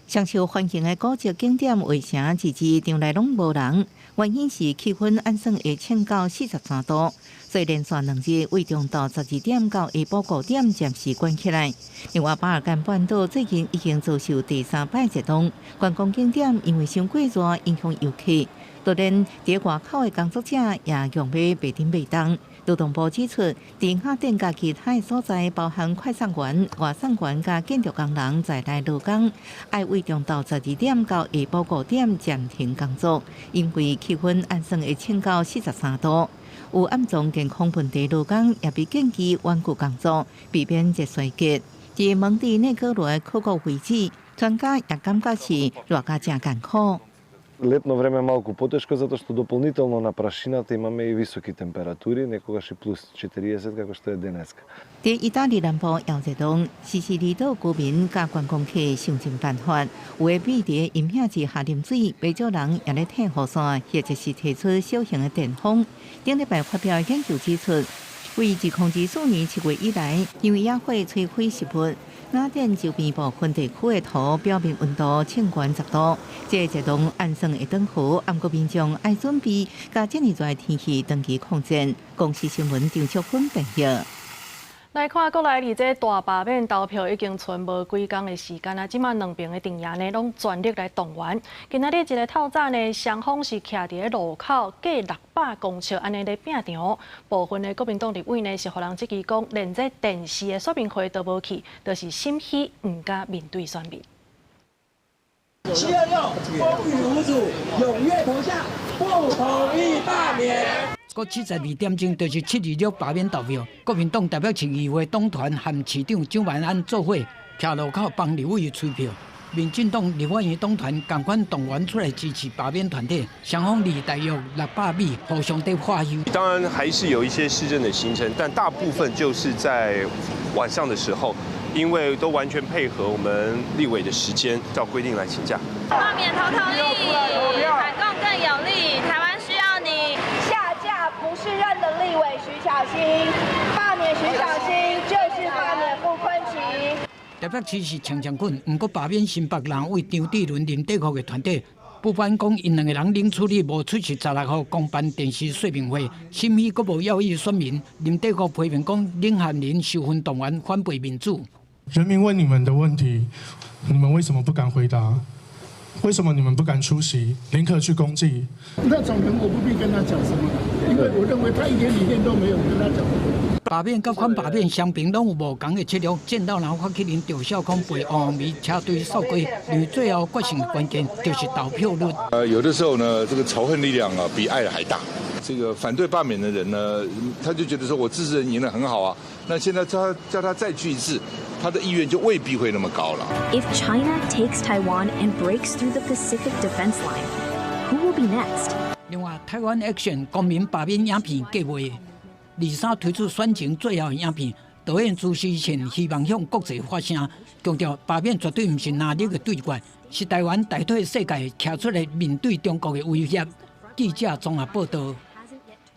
上受歡迎的古蹟景點衛城，日日場內攏無人，原因是氣溫按算會衝到43度，所以連續2日為中晝12點到下晡5點暫時關起來。另外，巴爾幹半島最近已經遭受第三擺熱浪，觀光景點因為傷過熱影響遊客，就連佇外口的工作者也用欲袂振袂動。勞動部指出，佇雅典佮其他的所在，包含快送員、外送員佮建築工人在內勞工，愛為中晝12點到下晡5點暫停工作，因為氣溫按算會衝到43度。有暗藏健康問題勞工也被建議遠距工作，避免熱衰竭。佇蒙地內哥羅的考古遺址，專家也感覺是熱甲誠艱苦。 Летно време малку потешко затоа што дополнително на прашината имаме и високи температури, некогаш и плюс 40 како што е денеска. 佇意大利南部也熱浪，西西里島居民佮觀光客想盡辦法，有的避佇陰影之下啉水，袂少人也咧提雨傘，或者是提出小型的電風。頂禮拜發表的研究指出，為2024年7月以來，因為野火摧毀植物，雅典周邊部分地區的土表面溫度衝懸10度，這個熱浪按算會轉好，毋過民眾愛準備，佮這麼熱的天氣長期抗戰。公視新聞張淑芬報道。來看國內離這大罷免投票已經賰無幾工的時間啊，這馬兩邊的陣營呢，攏全力來動員。今仔日一个透早呢，雙方是徛佇咧路口，隔600公尺按呢咧拚場。部分的國民黨立委呢，是予人質疑講，連這電視的說明會都無去，就是心虛毋敢面對選民。726，風雨無阻，踴躍投下，不同意罷免。閣72點鐘，就是726罷免投票。國民黨台北市議會黨團和市長蔣萬安做伙，徛路口幫立委催票。民進黨立法院黨團仝款動員出來支持罷免團體，雙方離大約600米，互相佇喝油。當然還是有一些市政的行程，但大部分就是在晚上的時候，因為都完全配合我們立委的時間，照規定來請假。罷免投同意，反共更有力，台灣需要你。下架不適任的立委徐巧芯，罷免徐巧芯就台北市是強強滾，毋過罷免新北藍委張智倫、林帝福的團隊，不管講𪜶兩個人冷處理無出席16號公辦電視說明會，審議閣無要議選民。林帝福批評講，領銜人受訓動員反背民主。人民問你們的問題，你們為什麼不敢回答？為什麼你們不敢出席？寧可去攻擊？那種人我不必跟他講什麼，因為我認為他一點理念都沒有，跟他講。罷免佮反罷免雙邊攏有無仝的策略，戰鬥人發起人趙少康陪王鴻薇車隊數據，認為最後決勝的關鍵就是投票率。有的時候呢，這個仇恨力量啊，比愛還大。這個反對罷免的人呢，他就覺得說我支持人贏得很好啊，那現在他叫他再去一次，他的意願就未必會那麼高了。 If China takes Taiwan and breaks through the Pacific defense line, who will be next? 另外，台灣 Action 公民罷免影片計劃，23推出選前最後影片，導演朱思倩希望向國際發聲，強調罷免絕對毋是藍綠的對決，是台灣大體世界徛出來面對中國的威脅。記者綜合報道。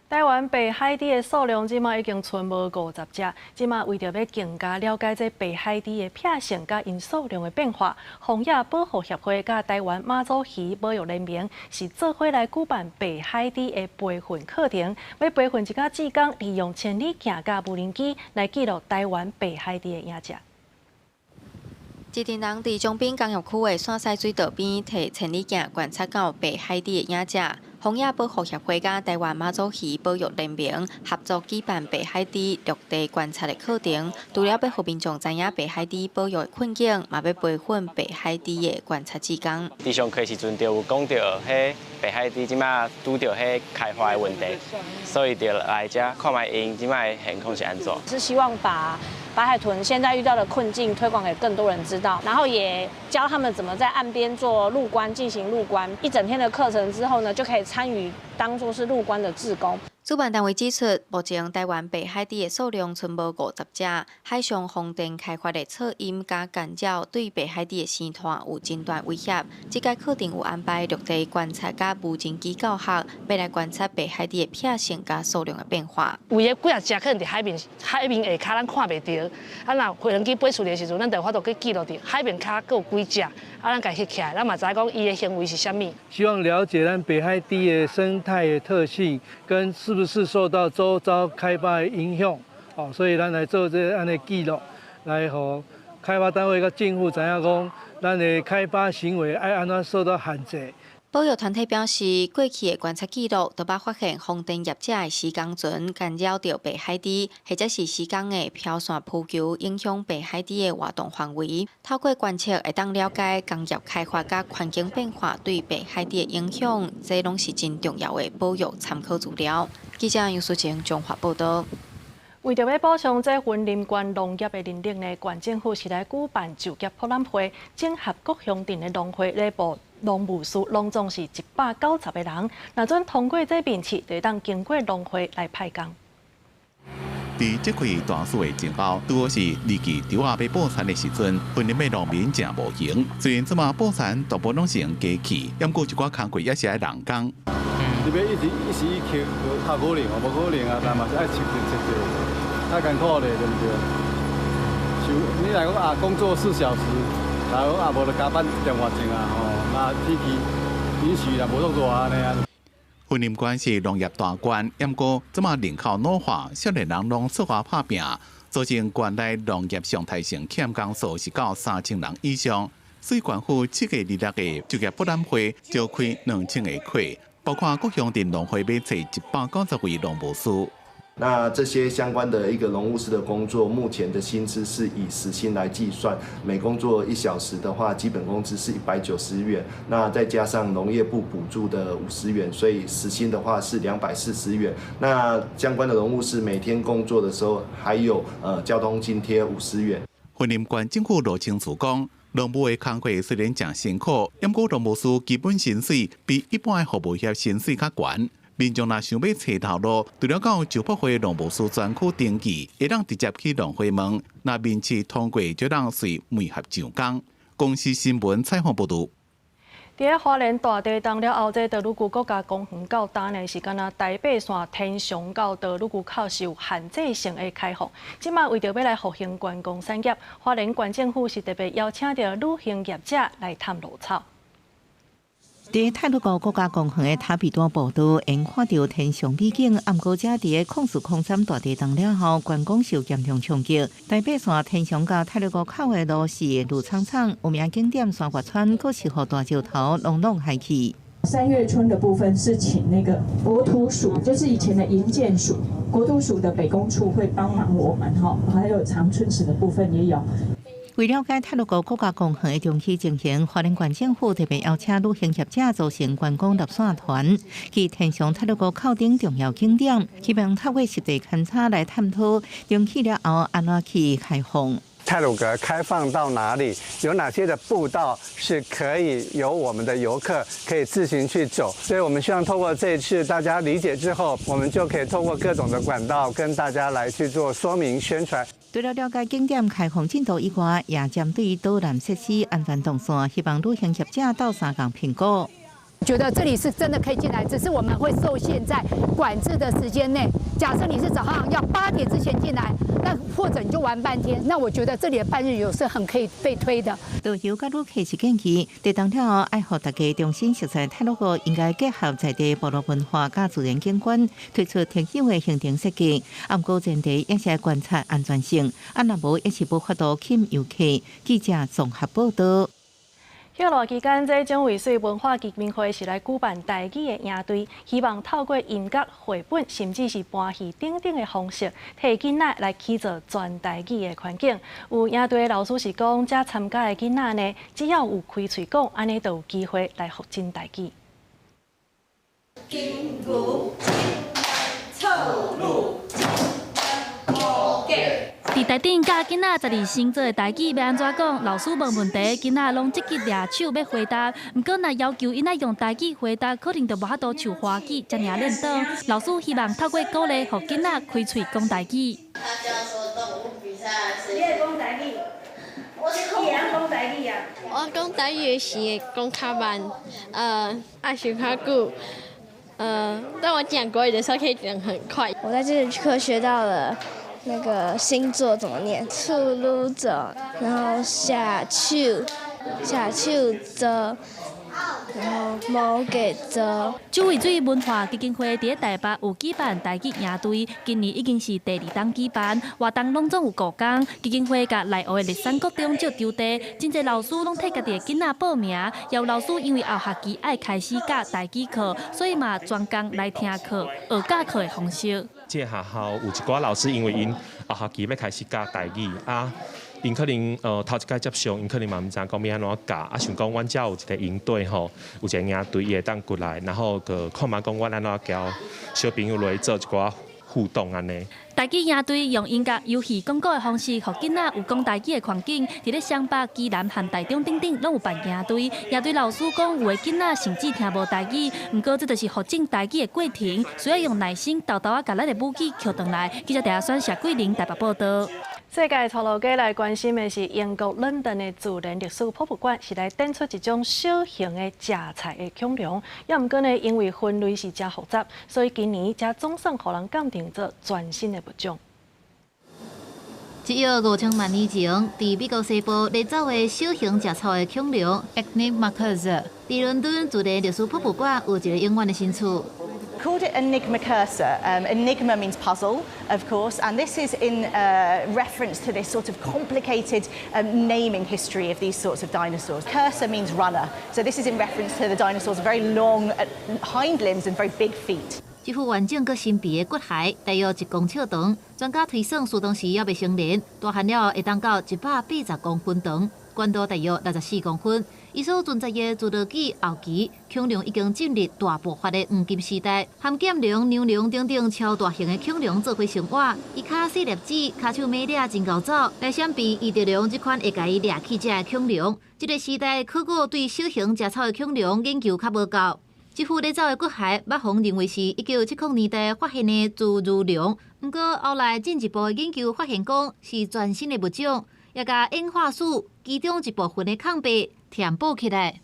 台灣白海豬的數量這馬已經賰無50隻，這馬為著欲更加了解這白海豬的習性佮𪜶數量的變化，荒野保護協會佮台灣馬祖魚保育聯盟是做伙來舉辦白海豬的培訓課程，欲培訓一寡志工，利用千里鏡佮無人機來記錄台灣白海豬的影像。一陣人佇長濱工業區的線西水道邊，提千里鏡觀察到白海豬的影像。荒野保護協會佮台灣馬祖魚保育聯盟合作舉辦白海豬陸地觀察的課程，除了欲予民眾知影白海豬保育的困境，嘛欲培訓白海豬的觀察志工。佇上課時陣就有講著，彼白海豬這馬拄著彼開發的問題，所以就來遮看覓𪜶這馬的現況是按怎。是希望把白海豚現在遇到的困境推廣給更多人知道，然後也教他們怎麼在岸邊做陸觀，進行陸觀。一整天的課程之後呢，就可以參與當作是陸觀的志工。主辦單位指出，目前台灣白海豬的數量賰無50隻，海上風電開發的噪音佮干擾對白海豬的生態有真大威脅。這屆課程有安排陸地觀察佮無人機教學，欲來觀察白海豬的習性佮數量的變化。有的幾若隻可能佇海面，海面下跤咱看袂著，啊若飛行機飛出來的時陣，咱就有法度去記錄佇海面跤閣有幾隻，啊咱共翕起來，咱嘛知影講伊的行為是啥物。希望了解咱白海豬的生態的特性，跟是不是受到周遭開發的影響？哦，所以咱來做這個按呢記錄，來予開發單位佮政府知影講，咱的開發行為愛按怎受到限制。保育團體表示，過去的觀察記錄都捌發現風電業者的施工船干擾著白海豬，或者是施工的飄線浮球影響白海豬的活動範圍。透過觀測，會當了解工業開發佮環境變化對白海豬的影響，這攏是真重要的保育參考資料。記者楊淑晴綜合報導。為著欲補充這雲林縣農業的人力呢，縣政府是來舉辦就業博覽會，整合各鄉鎮的農會咧募農務師，攏總是190個人。若準通過這面試，就會當經過農會來派工。佇這季大暑的前後，拄好是二季稻仔欲播田的時陣，雲林的農民誠無閒。雖然這馬播田大部攏是用機器，毋過一寡工課猶是愛人工。你欲一時一時一刻，較可能哦，無可能啊，但嘛是愛測著測著，太艱苦咧，對毋對？像你若講啊，工作4小時，若講啊，無就加班一點外鐘啊，吼，那天氣允許啦，無足熱按呢啊。雲林縣是農業大縣，毋過這馬人口老化，少年人攏出外拍拚，造成縣內農業常態性欠工數是到3000人以上。所以縣府7月26的就業博覽會召開2000個課，包括各鄉鎮農會欲揣190位農務師。那這些相關的一個農務師的工作，目前的薪資是以時薪來計算，每工作1小時的話，基本工資是190元，那再加上農業部補助的50元，所以時薪的話是240元。那相關的農務師每天工作的時候，還有交通津貼50元。雲林縣政府羅清慈講，農務的工課雖然誠辛苦，毋過農務師基本薪水比一般的服務業薪水較懸。民眾若想欲揣頭路，除了到就博會農務師專區登記，會當直接去農會問。若面試通過，就當隨媒合上工。公視新聞採訪報導。佇咧花蓮大地動了後，這大魯閣國家公園到今呢是敢若台八線天祥到大魯閣口是有限制性的開放。這馬為著欲來復興觀光產業，花蓮縣政府是特別邀請著旅行業者來探路草。佇太魯閣國家公園的塔比多步道，會看著天上美景。毋過這佇咧04/03大地動了後，觀光受嚴重衝擊。台八線天祥到太魯閣口的路是霧蒼蒼，有名景點山岳川，閣是予大石頭攏攏害去。三月春的部分是請那個國土署，就是以前的營建署，國土署的北工處會幫忙我們哈，還有長春池的部分也有。為了解太魯閣國家公園的長期情形，花蓮縣政府特別邀請旅行業者組成觀光路線團，去天祥太魯閣口頂重要景點，希望透過實地勘察來探討重啟了後按怎去開放。太魯閣開放到哪裡？有哪些的步道是可以由我們的遊客可以自行去走？所以我們希望透過這一次大家理解之後，我們就可以透過各種的管道跟大家來去做說明宣傳。除了了解景點開放進度以外，也針對導覽設施安全動線，希望旅行業者鬥相共評估。覺得這裡是真的可以進來，只是我們會受限在管制的時間內。假設你是早上要8點之前進來，那或者你就玩半天，那我覺得這裡的半日遊是很可以被推的。導遊佮旅客是建議，地動了後愛予大家重新熟悉太魯閣，應該結合在地部落文化佮自然景觀，推出特有的行程設計。毋過前提也是愛觀察安全性，啊若無也是無法度吸引遊客。記者綜合報道。歇熱期間，這蔣渭水文化基金會是來舉辦台語的營隊，希望透過音樂、繪本，甚至是搬戲等等的方式，替囡仔來起造全台語的環境。有營隊的老師是講，遮參加的囡仔呢，只要有開喙講，按呢就有機會來學真台語。金牛錯佇台頂教囡仔十二星座的台語欲按怎講？老師問問題，囡仔攏積極掠手欲回答。毋過若要求𪜶愛用台語回答，可能就無法度像華語遮爾輪轉。老師希望透過鼓勵，予囡仔開喙講台語。他教說動物比賽你會講台語？我會講台語啊。我講台語的時會講較慢，愛想較久。但我講國語的時候可以講很快。我在這節課學到了那個星座怎麼念，處女座，然後射手，射手座，然後摩羯座。蔣渭水文化基金會佇咧台北有舉辦台語營隊，今年已經是第二冬舉辦，活動攏總有五工。基金會共內湖的麗山國中借場地，真濟老師攏替家己的囡仔報名，也有老師因為後學期愛開始教台語課，所以嘛專工來聽課，學教課的方式。這個學校有一寡老師，因為𪜶後學期欲開始教台語啊，𪜶可能頭一擺接上，𪜶可能嘛毋知影講欲按怎教，啊想講阮遮有一個營隊吼，有一個營隊伊會當過來，然後閣看覓講阮按怎教小朋友來做一寡互動按呢。台語營隊用音樂、遊戲、講故的方式，予囡仔有講台語的環境。佇咧雙北、基南和台中等等，攏有辦營隊。營隊老師講，有的囡仔甚至聽無台語，毋過這就是學正台語的過程，需要用耐心，沓沓仔共咱的母語抾轉來。記者鄭選謝桂玲台北報導。世界帶落家來關心的是英國倫敦的自然歷史博物館，是來展出一種小型的食菜的恐龍。也毋過呢，因為分類是誠複雜，所以今年才總算予人鑑定做全新的物種。1億5000萬年前，佇美國西部咧走的小型食草的恐龍 Enigmacursor，佇倫敦自然歷史博物館有一个永遠的新厝。 Called it Enigmacursor. Enigma means puzzle, of course, and this is in reference to this sort of complicated naming history of these sorts of dinosaurs. Cursor means runner, so this is in reference to the dinosaurs' very long hind limbs and very big feet. 這副完整閣神秘的骨骸，大約1公尺長。專家推算，當時猶未成年，大漢了後會當到180公分長，懸度大約64公分。伊所存在的侏羅紀後期，恐龍已經進入大爆發的黃金時代，含劍龍、梁龍等等超大型的恐龍做伙生活。伊跤細粒子，跤手猛掠真𠢕走，來閃避異特龍這款會共伊掠去食的恐龍。這個時代考古對小型食草的恐龍研究較無夠。這副咧走的骨骸，捌予認為是1970年代發現的侏儒龍，毋過後來進一步研究發現，講是全新的物種，也共演化史其中一部分的空白填補起來。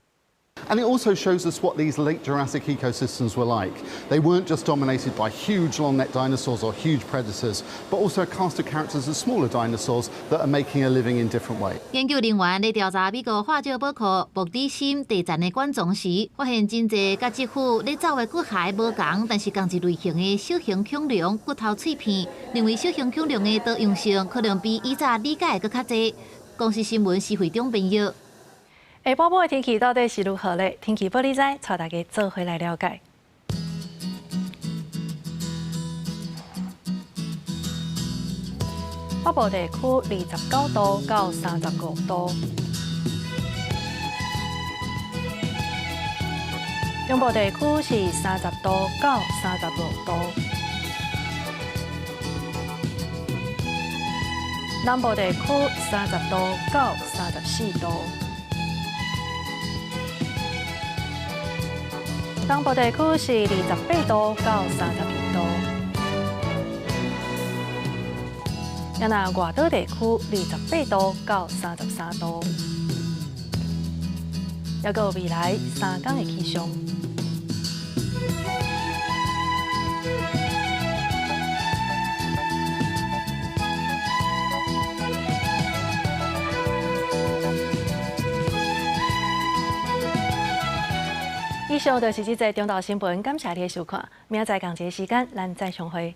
And it also shows us what these late Jurassic ecosystems were like. They weren't just dominated by huge long-necked dinosaurs or huge predators, but also a cast of characters of smaller dinosaurs that are making a living in different ways. 研究人員咧調查美國化石寶庫莫里森地層的館藏時，發現真濟佮這副咧走的骨骸無仝，但是仝一類型的小型恐龍骨頭碎片，認為小型恐龍的多樣性可能比以早理解的閣較濟。公視新聞施惠中編譯。下晡晡的天氣到底是如何咧？天氣報你知，帶大家做伙來了解。北部地區29度到35度，中部地區是30度到36度，南部地區30度到34度。東部地區是28度到32度，啊若外島地區28度到33度，猶閣有未來3工的氣象。以上就是這節中晝新聞，感謝你的收看。明仔載仝一个時間，咱再相會。